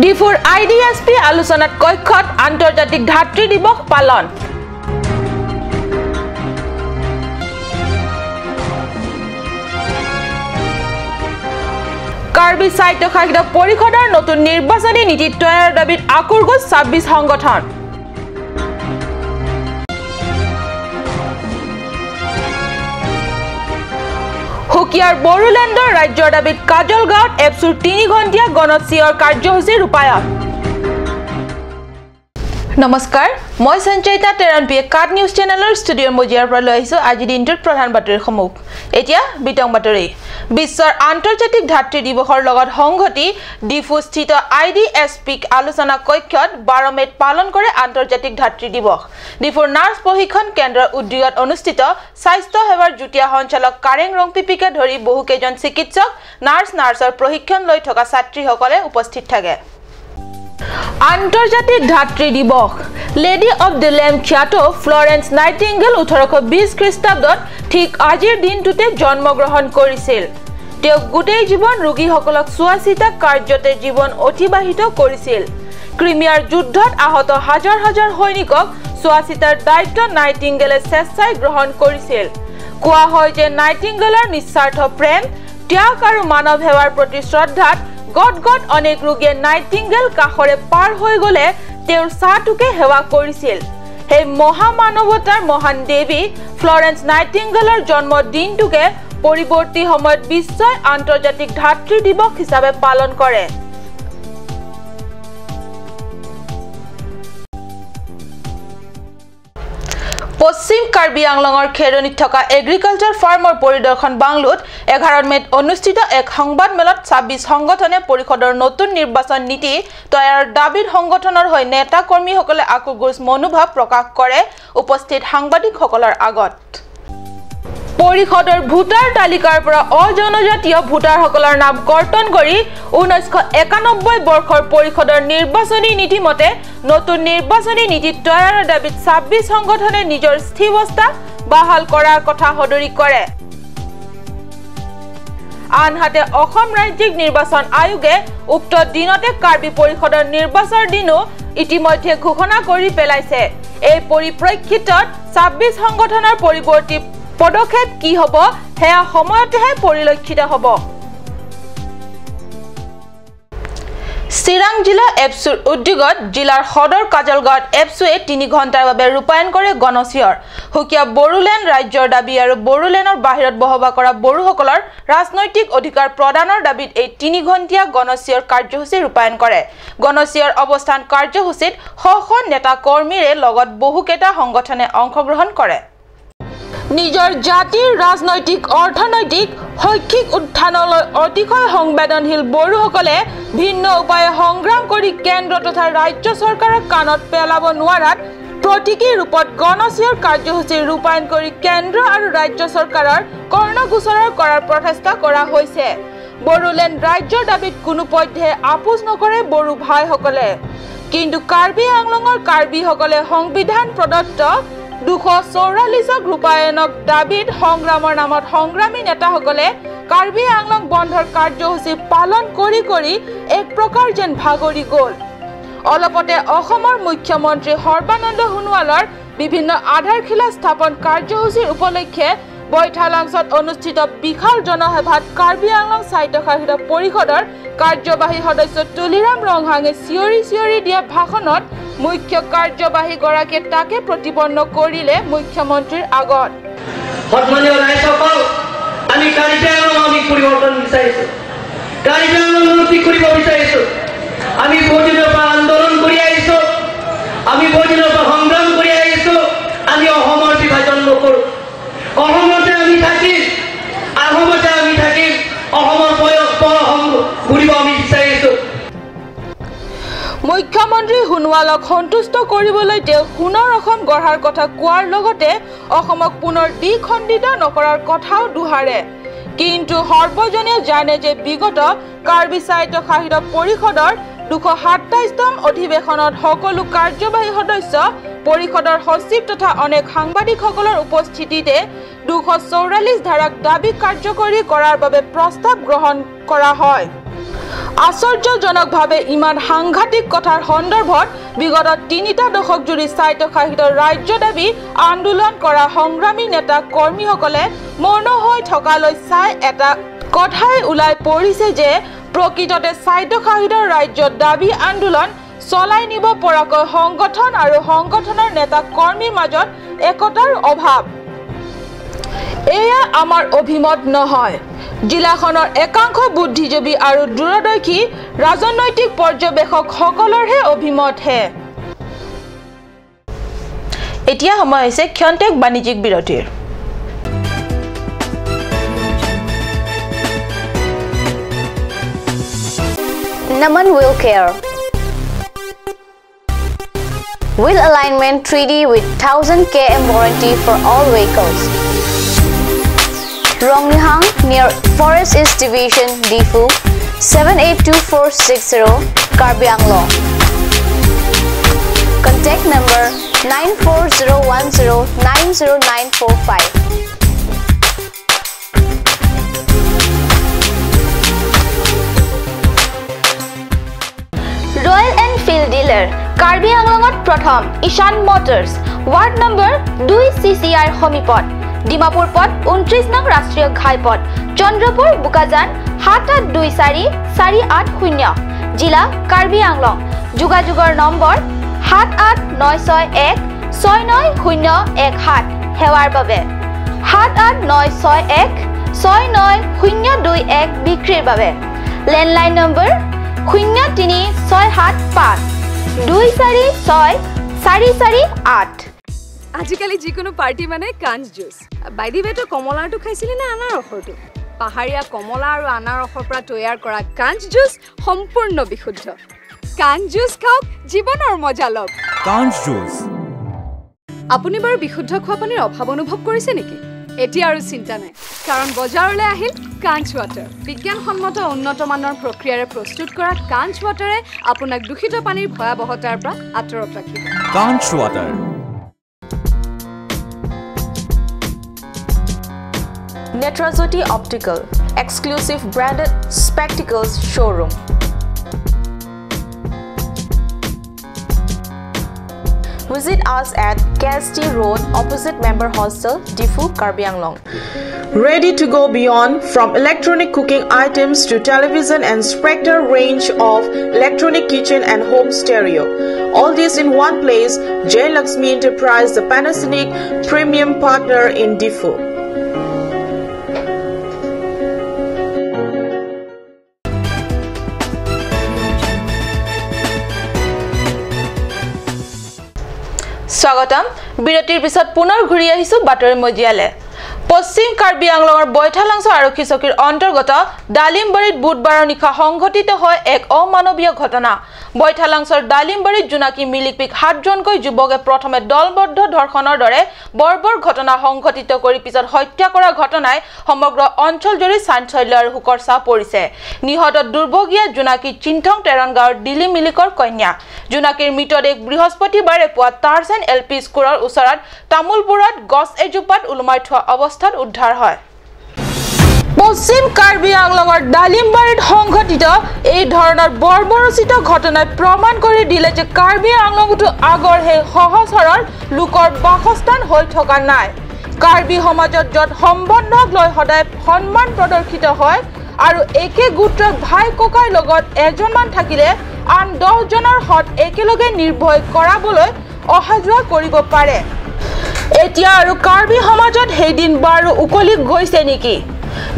ডিফুৰ আইডিএছপি আলোচনাত কক্ষত আন্তৰ্জাতিক ধাত্ৰী দিৱস পালন। কাৰ্বি স্বায়ত্তশাসিত পৰিষদৰ নতুন নিৰ্বাচনী নীতি তৈয়াৰৰ দাবীত আকুৰগোজ 26 সংগঠন। সুকীয়াৰ বড়োলেণ্ডৰ ৰাজ্যৰ দাবীত কাজলগাঁৱত এপছুৰ 3 ঘণ্টীয়া গণচিয়ৰ কাৰ্যসূচী ৰূপায়ণ। নমস্কাৰ, মই সঞ্চয়িতা টেৰণপিয়ে কাট নিউজ চেনেলৰ ষ্টুডিঅ'ৰ মজিয়াৰ পৰা লৈ আহিছোঁ আজিৰ দিনটোৰ প্ৰধান বাতৰিসমূহ। এতিয়া বিতং বাতৰি। বিশ্বৰ আন্তৰ্জাতিক ধাত্ৰী দিৱসৰ লগত সংগতি ডিফুস্থিত আইডিএছপি আলোচনা কক্ষত 12 মে'ত পালন কৰে আন্তৰ্জাতিক ধাত্ৰী দিৱস। ডিফুৰ নাৰ্ছ প্ৰশিক্ষণ কেন্দ্ৰৰ উদ্যোগত অনুষ্ঠিত স্বাস্থ্য সেৱাৰ যুটীয়া সঞ্চালক কাৰেং ৰংপিপিকে ধৰি বহুকেইজন চিকিৎসক, নাৰ্ছৰ প্ৰশিক্ষণ লৈ থকা ছাত্ৰীসকলে উপস্থিত থাকে। আন্তৰ্জাতিক ধাত্ৰী দিৱস। লেডি অফ the lamp খ্যাত ফ্লৰেন্স নাইটিংগেল 1820 খ্ৰীষ্টাব্দত ঠিক আজিৰ দিনটোতে জন্মগ্ৰহণ কৰিছিল। তেওঁ গোটেই জীৱন ৰোগীসকলক চোৱা চিতা কাৰ্যতে জীৱন অতিবাহিত কৰিছিল। ক্ৰিমিয়াৰ যুদ্ধত আহত হাজাৰ হাজাৰ সৈনিকক চোৱা চিতাৰ দায়িত্ব নাইটিংগেলে স্বেচ্ছাই গ্ৰহণ কৰিছিল। কোৱা হয় যে নাইটিংগেলৰ নিস্বাৰ্থ প্ৰেম, ত্যাগ আৰু মানৱ সেৱাৰ প্ৰতি শ্ৰদ্ধাত গদগদ অনেক ৰোগীয়ে নাইটিংগেল কাষৰে পাৰ হৈ গ'লে তেওঁৰ ছাঁটোকে সেৱা কৰিছিল। সেই মহামানৱতাৰ মহান দেৱী ফ্লৰেন্স নাইটিংগেলৰ জন্মদিনটোকে পৰিৱৰ্তী সময়ত বিশ্বই আন্তৰ্জাতিক ধাত্ৰী দিৱস হিচাপে পালন কৰে। পশ্চিম কাৰ্বি আংলঙৰ খেৰণিত থকা এগ্ৰিকালচাৰ ফাৰ্মৰ পৰিদৰ্শন বাংলোত 11 মে'ত অনুষ্ঠিত এক সংবাদমেলত 26 সংগঠনে পৰিষদৰ নতুন নিৰ্বাচন নীতি তৈয়াৰৰ দাবীত সংগঠনৰ হৈ নেতা কৰ্মীসকলে আকুৰগোজ মনোভাৱ প্ৰকাশ কৰে উপস্থিত সাংবাদিকসকলৰ আগত। পৰিষদৰ ভোটাৰ তালিকাৰ পৰা অজনজাতীয় ভোটাৰসকলৰ নাম কৰ্তন কৰি 1991 বৰ্ষৰ পৰিষদৰ নিৰ্বাচনী নীতিমতে নতুন নিৰ্বাচনী নীতি তৈয়াৰৰ দাবীত 26 সংগঠনে নিজৰ স্থিৰৱস্থা বাহাল কৰাৰ কথা সদৰি কৰে। আনহাতে অসম ৰাজ্যিক নিৰ্বাচন আয়োগে উক্ত দিনতে কাৰ্বি পৰিষদৰ নিৰ্বাচনৰ দিনো ইতিমধ্যে ঘোষণা কৰি পেলাইছে। এই পৰিপ্ৰেক্ষিতত 26 সংগঠনৰ পৰিৱৰ্তী পদক্ষেপ কি হ'ব সেয়া সময়তেহে পৰিলক্ষিত হ'ব। চিৰাং জিলা এপছুৰ উদ্যোগত জিলাৰ সদৰ কাজলগাঁৱত এপছুৱে 3 ঘণ্টাৰ বাবে ৰূপায়ণ কৰে গণচিয়ৰ। সুকীয়া বড়োলেণ্ড ৰাজ্যৰ দাবী আৰু বড়োলেণ্ডৰ বাহিৰত বসবাস কৰা বড়োসকলৰ ৰাজনৈতিক অধিকাৰ প্ৰদানৰ দাবীত এই 3 ঘণ্টীয়া গণচিয়ৰ কাৰ্যসূচী ৰূপায়ণ কৰে। গণচিয়ৰ অৱস্থান কাৰ্যসূচীত শ শ নেতা কৰ্মীৰে লগত বহুকেইটা সংগঠনে অংশগ্ৰহণ কৰে। নিজৰ জাতিৰ ৰাজনৈতিক, অৰ্থনৈতিক, শৈক্ষিক উত্থানলৈ অতিশয় সংবেদনশীল বড়োসকলে ভিন্ন উপায়ে সংগ্ৰাম কৰি কেন্দ্ৰ তথা ৰাজ্য চৰকাৰৰ কাণত পেলাব নোৱাৰাত প্ৰতীকী ৰূপত গণচিয়ৰ কাৰ্যসূচী ৰূপায়ণ কৰি কেন্দ্ৰ আৰু ৰাজ্য চৰকাৰৰ কৰ্ণগোচৰ কৰাৰ প্ৰচেষ্টা কৰা হৈছে। বড়োলেণ্ড ৰাজ্যৰ দাবীত কোনোপধ্যে আপোচ নকৰে বড়ো ভাইসকলে। কিন্তু কাৰ্বি আংলঙৰ কাৰ্বিসকলে সংবিধান প্ৰদত্ত 244 ৰূপায়ণক দাবীত সংগ্ৰামৰ নামত সংগ্ৰামী নেতাসকলে কাৰ্বি আংলং বন্ধৰ কাৰ্যসূচী পালন কৰি কৰি এক প্ৰকাৰ যেন ভাগৰি গ'ল। অলপতে অসমৰ মুখ্যমন্ত্ৰী সৰ্বানন্দ সোণোৱালৰ বিভিন্ন আধাৰশিলা স্থাপন কাৰ্যসূচীৰ উপলক্ষে বৈঠালাংছত অনুষ্ঠিত বিশাল জনসভাত কাৰ্বি আংলং স্বায়ত্তশাসিত পৰিষদৰ কাৰ্যবাহী সদস্য তুলিৰাম ৰংহাঙে চিঞৰি চিঞৰি দিয়া ভাষণত মুখ্য কাৰ্যবাহী গৰাকীয়ে তাকে প্ৰতিপন্ন কৰিলে মুখ্যমন্ত্ৰীৰ আগত। সন্মানীয় ৰাইজসকল, আমি কাৰ্বি আংলং আমি পৰিৱৰ্তন বিচাৰিছো, কাৰ্বি আংলং উন্নতি কৰিব বিচাৰিছো। আমি বহুদিনৰ পৰা আন্দোলন কৰি আহিছো, আমি বহুদিনৰ পৰা সংগ্ৰাম কৰি আহিছো। আমি অসমৰ বিভাজন নকৰো, অসমতে আমি থাকিম, অসমতে আমি থাকিম, অসমৰ ঘূৰিব আমি বিচাৰিছো। মুখ্যমন্ত্ৰী সোণোৱালক সন্তুষ্ট কৰিবলৈ তেওঁ সোণৰ অসম গঢ়াৰ কথা কোৱাৰ লগতে অসমক পুনৰ দ্বিখণ্ডিত নকৰাৰ কথাও দোহাৰে। কিন্তু সৰ্বজনে জানে যে বিগত কাৰ্বি স্বায়ত্তশাসিত পৰিষদৰ 227তম অধিৱেশনত সকলো কাৰ্যবাহী সদস্য, পৰিষদৰ সচিব তথা অনেক সাংবাদিকসকলৰ উপস্থিতিতে 244 ধাৰাক দাবী কাৰ্যকৰী কৰাৰ বাবে প্ৰস্তাৱ গ্ৰহণ কৰা হয়। আশ্চৰ্যজনকভাৱে ইমান সাংঘাতিক কথাৰ সন্দৰ্ভত বিগত 3টা দশক জুৰি স্বায়ত্তশাসিত ৰাজ্য দাবী আন্দোলন কৰা সংগ্ৰামী নেতা কৰ্মীসকলে মৌন হৈ থকালৈ চাই এটা কথাই ওলাই পৰিছে যে প্ৰকৃততে স্বায়ত্তশাসিত ৰাজ্য দাবী আন্দোলন চলাই নিব পৰাকৈ সংগঠন আৰু সংগঠনৰ নেতা কৰ্মীৰ মাজত একতাৰ অভাৱ। এয়া আমাৰ অভিমত নহয়, জিলাখনৰ একাংশ বুদ্ধিজীৱী আৰু দূৰদৰ্শী ৰাজনৈতিক পৰ্যবেক্ষকসকলৰহে অভিমতহে। এতিয়া সময় হৈছে ক্ষন্তেক বাণিজ্যিক বিৰতিৰ। Naman Wheel Care. Wheel alignment 3D with 1000 km warranty for all vehicles. Rongnihang near Forest East Division, Difu, 782460, Karbi Anglong. Contact number 9401090945. Royal Enfield dealer Karbi আংলঙত প্ৰথম ঈশান মটৰ্ছ, ৱাৰ্ড নম্বৰ 2 CCR সমীপত, ডিমাপুৰ পথ 29 নং ৰাষ্ট্ৰীয় ঘাইপথ, চন্দ্ৰপুৰ বোকাজান 7824480, জিলা কাৰ্বি আংলং। যোগাযোগৰ নম্বৰ 78961 69017। সেৱাৰ বাবে 78961 69021 বিক্ৰীৰ বাবে লেণ্ডলাইন নম্বৰ 03675 246 448। আজিকালি যিকোনো পাৰ্টি মানে কাঞ্চ জুচ। বাই the ৱে, তই কমলাৰটো খাইছিলি নে আনাৰসৰটো? পাহাৰীয়া কমলা আৰু আনাৰসৰ পৰা তৈয়াৰ কৰা কাঞ্চ জুচ সম্পূৰ্ণ বিশুদ্ধ। কাঞ্চ জুচ খাওক, জীৱনৰ মজা লওক। কাঞ্চ জুচ। আপুনি বাৰু বিশুদ্ধ খোৱা পানীৰ অভাৱ অনুভৱ কৰিছে নেকি? এতিয়া আৰু চিন্তা নাই, কাৰণ বজাৰলৈ আহিল কাঞ্চ ৱাটাৰ। বিজ্ঞানসন্মত উন্নত মানৰ প্ৰক্ৰিয়াৰে প্ৰস্তুত কৰা কাঞ্চ ৱাটাৰে আপোনাক দূষিত পানীৰ ভয়াৱহতাৰ পৰা আঁতৰত ৰাখিব। কাঞ্চ water. Netrajyoti Optical, exclusive branded spectacles showroom. Visit us at KST Road, opposite Member Hostel, Difu, Karbi Anglong. Ready to go beyond from electronic cooking items to television and Spectre range of electronic kitchen and home stereo. All this in one place, J Lakshmi Enterprise, the Panasonic premium partner in Difu. স্বাগতম। বিৰতিৰ পিছত পুনৰ ঘূৰি আহিছো বাতৰি মজিয়ালে। পশ্চিম কাৰ্বি আংলঙৰ বৈঠালাংছ আৰক্ষী চকীৰ অন্তৰ্গত ডালিমবাৰীত বুধবাৰৰ নিশা সংঘটিত হয় এক অমানৱীয় ঘটনা। বৈঠালাংছৰ ডালিমবাৰীত জোনাকী মিলিকপিক 7জনকৈ যুৱকে প্ৰথমে দলবদ্ধ ধৰ্ষণৰ দৰে বৰ্বৰ ঘটনা সংঘটিত কৰি পিছত হত্যা কৰা ঘটনাই সমগ্ৰ অঞ্চলজুৰি চাঞ্চল্য আৰু শোকৰ ছাঁ পৰিছে। নিহত দুৰ্ভগীয়া জোনাকী চিন্থং টেৰণ গাঁৱৰ দিলি মিলিকৰ কন্যা। জোনাকীৰ মৃতদেহ বৃহস্পতিবাৰে পুৱা টাৰ্চেন এল পি স্কুলৰ ওচৰত তামোলপুৰত গছ এজোপাত ওলোমাই থোৱা অৱস্থাত উদ্ধাৰ হয়। পশ্চিম কাৰ্বি আংলঙৰ ডালিমবাৰীত সংঘটিত এই ধৰণৰ বৰ্বৰোচিত ঘটনাই প্ৰমাণ কৰি দিলে যে কাৰ্বি আংলঙতো আগৰ সেই সহজ সৰল লোকৰ বাসস্থান হৈ থকা নাই। কাৰ্বি সমাজত য'ত সম্বন্ধক লৈ সদায় সন্মান প্ৰদৰ্শিত হয় আৰু একে গোত্ৰৰ ভাই ককাইৰ লগত এজনমান থাকিলে আন 10জনৰ সত একেলগে নিৰ্ভয় কৰাবলৈ অহা যোৱা কৰিব পাৰে। এতিয়া আৰু কাৰ্বি সমাজত সেইদিন বাৰু উকলি গৈছে নেকি?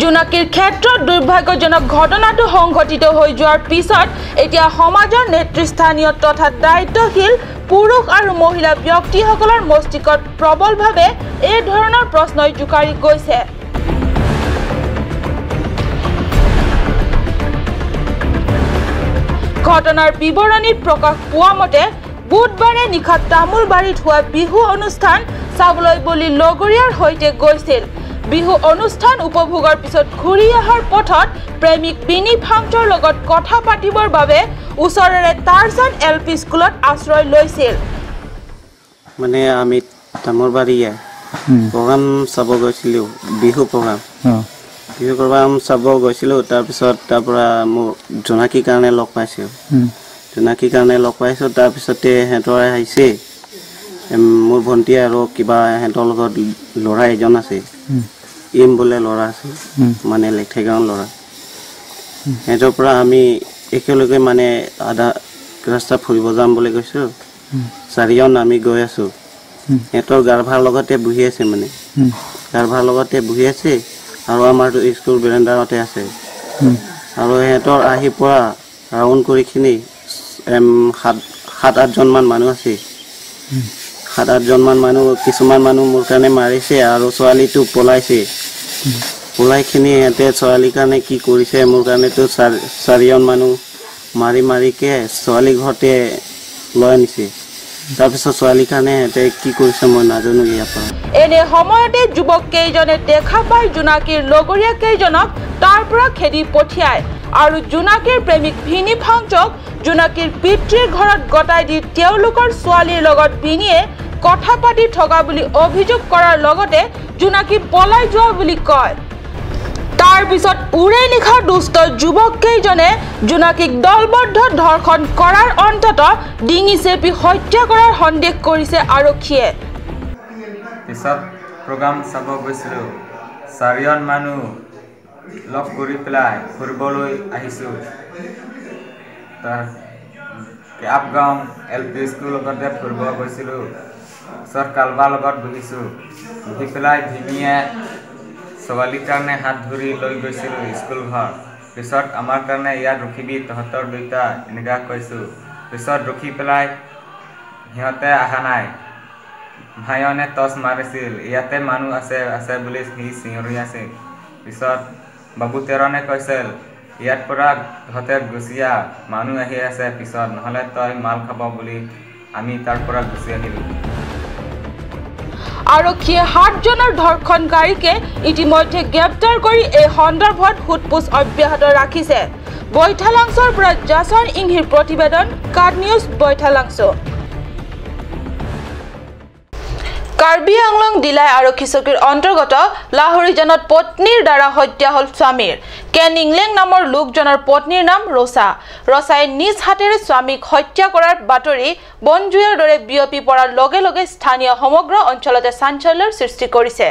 জোনাকীৰ ক্ষেত্ৰত দুৰ্ভাগ্যজনক ঘটনাটো সংঘটিত হৈ যোৱাৰ পিছত এতিয়া সমাজৰ নেতৃস্থানীয় তথা দায়িত্বশীল পুৰুষ আৰু মহিলা ব্যক্তিসকলৰ মস্তিষ্কত প্ৰবলভাৱে এই ধৰণৰ প্ৰশ্নই জোকাৰি গৈছে। ঘটনাৰ বিৱৰণীত প্ৰকাশ পোৱা মতে বুধবাৰে নিশা তামোলবাৰীত হোৱা বিহু অনুষ্ঠান চাবলৈ বুলি লগৰীয়াৰ সৈতে গৈছিল। বিহু অনুষ্ঠান উপভোগৰ পিছত ঘূৰি অহাৰ পথত প্ৰেমিক বিনি ফাংচৰ লগত কথা পাতিবৰ বাবে ওচৰৰে টাৰ্চান এল পি স্কুলত আশ্ৰয় লৈছিল। মানে আমি তামোলবাৰীয়া প্ৰগ্ৰাম চাব গৈছিলোঁ, বিহু প্ৰগ্ৰাম। বিহু প্ৰগ্ৰাম চাব গৈছিলোঁ। তাৰপিছত তাৰ পৰা মোৰ জোনাকীৰ কাৰণে লগ পাইছোঁ, জোনাকীৰ কাৰণে লগ পাইছোঁ। তাৰপিছতে সিহঁতৰ আহিছে মোৰ ভণ্টি আৰু কিবা সিহঁতৰ লগত ল'ৰা এজন আছে, ইম বোলে ল'ৰা আছে, মানে লেঠেগাঁৱৰ ল'ৰা। সিহঁতৰ পৰা আমি একেলগে মানে আধা ৰাস্তা ফুৰিব যাম বুলি কৈছোঁ। চাৰিজন আমি গৈ আছোঁ। সিহঁতৰ গাৰভাৰ লগতে বহি আছে, মানে গাৰভাৰ লগতে বহি আছে আৰু আমাৰতো স্কুল বেৰেণ্ডাৰতে আছে। আৰু সিহঁতৰ আহি পৰা ৰাউণ্ড কৰিখিনি 7-8জনমান মানুহ আছে। 7-8জনমান মানুহ, কিছুমান মানুহ মোৰ কাৰণে মাৰিছে আৰু ছোৱালীটো পলাইছে। পলাইখিনি সিহঁতে ছোৱালীৰ কাৰণে কি কৰিছে, মোৰ কাৰণেতো চাৰিজন মানুহ মাৰি মাৰিকে ছোৱালী ঘৰতে লৈ আনিছে। তাৰপিছত ছোৱালীৰ কাৰণে সিহঁতে কি কৰিছে মই নাজানো ইয়াৰ পৰা। এনে সময়তে যুৱক কেইজনে দেখা পাই জোনাকীৰ লগৰীয়া কেইজনক তাৰ পৰা খেদি পঠিয়ায় আৰু জোনাকীৰ প্ৰেমিক ভিনি ফাংচক জোনাকীৰ পিতৃৰ ঘৰত গতাই দি তেওঁলোকৰ ছোৱালীৰ লগত ভিনিয়ে কথা পাতি থকা বুলি অভিযোগ কৰাৰ লগতে জোনাকী পলাই যোৱা বুলি কয়। তাৰ পিছত উৰে নিশা দুষ্ট যুৱক কেইজনে জোনাকীক দলবদ্ধ ধৰ্ষণ কৰাৰ অন্তত ডিঙি চেপি হত্যা কৰাৰ সন্দেহ কৰিছে আৰক্ষীয়ে। পিছত প্ৰগ্ৰাম চাব গৈছিলোঁ, চাৰিজন মানুহ লগ কৰি পেলাই ফুৰিবলৈ আহিছোঁ। তাৰ আপগাঁও এল পি স্কুল লগতে ফুৰিব গৈছিলোঁ। পিছত কালবাৰ লগত বহিছোঁ, বহি পেলাই ভিনিয়ে ছোৱালীৰ কাৰণে হাত ধৰি লৈ গৈছিলোঁ স্কুল ঘৰ। পিছত আমাৰ কাৰণে ইয়াত ৰখিবি তহঁতৰ দুইটা এনেকুৱা কৈছোঁ। পিছত ৰখি পেলাই সিহঁতে অহা নাই। ভায়নে টৰ্চ মাৰিছিল, ইয়াতে মানুহ আছে আছে বুলি সি চিঞৰি আছিল। পিছত বাবু তেৰণে কৈছিল ইয়াৰ পৰা তহঁতে গুচি আহ, মানুহ আহি আছে পিছত, নহ'লে তই মাল খাব বুলি। আমি তাৰ পৰা গুচি আহিলোঁ। আৰক্ষীয়ে 7জনৰ ধৰ্ষণকাৰীকে ইতিমধ্যে গ্ৰেপ্তাৰ কৰি এই সন্দৰ্ভত সোধপোছ অব্যাহত ৰাখিছে। বৈঠালাংছৰ পৰা জাছন ইংহিৰ প্ৰতিবেদন, কাট নিউজ, বৈঠালাংছ। কাৰ্বি আংলং ডিলাই আৰক্ষী চকীৰ অন্তৰ্গত লাহৰিজানত পত্নীৰ দ্বাৰা হত্যা হ'ল স্বামীৰ। কেন ইংলেং নামৰ লোকজনৰ পত্নীৰ নাম ৰচা। ৰচাই নিজ হাতেৰে স্বামীক হত্যা কৰাৰ বাতৰি বনজুইৰ দৰে বিয়পি পৰাৰ লগে লগে স্থানীয় সমগ্ৰ অঞ্চলতে চাঞ্চল্যৰ সৃষ্টি কৰিছে।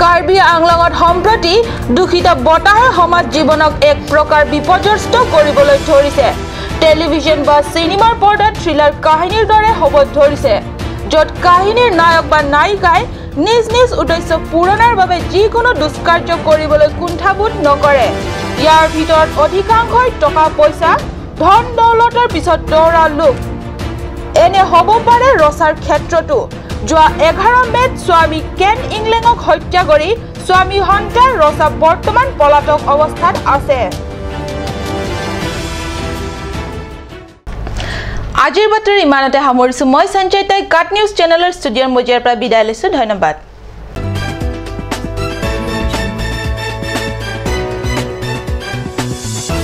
কাৰ্বি আংলঙত সম্প্ৰতি দূষিত বতাহে সমাজ জীৱনক এক প্ৰকাৰ বিপৰ্যস্ত কৰিবলৈ ধৰিছে। টেলিভিছন বা চিনেমাৰ পৰ্দাত থ্ৰিলাৰ কাহিনীৰ দৰে হ'ব ধৰিছে, য'ত কাহিনীৰ নায়ক বা নায়িকাই নিজ নিজ উদ্দেশ্য পূৰণৰ বাবে যিকোনো দুষ্কাৰ্য কৰিবলৈ কুণ্ঠাবোধ নকৰে। ইয়াৰ ভিতৰত অধিকাংশই টকা পইচা, ধন দৌলতৰ পিছত দৌৰা লোক। এনে হ'ব পাৰে ৰচাৰ ক্ষেত্ৰতো। যোৱা 11 মে'ত স্বামী কেন ইংলেঙক হত্যা কৰি স্বামী সন্তান ৰচা বৰ্তমান পলাতক অৱস্থাত আছে। আজিৰ বাতৰি ইমানতে সামৰিছোঁ। মই সঞ্চয় তাই কাট নিউজ চেনেলৰ ষ্টুডিঅ'ৰ মজিয়াৰ পৰা বিদায় লৈছোঁ। ধন্যবাদ।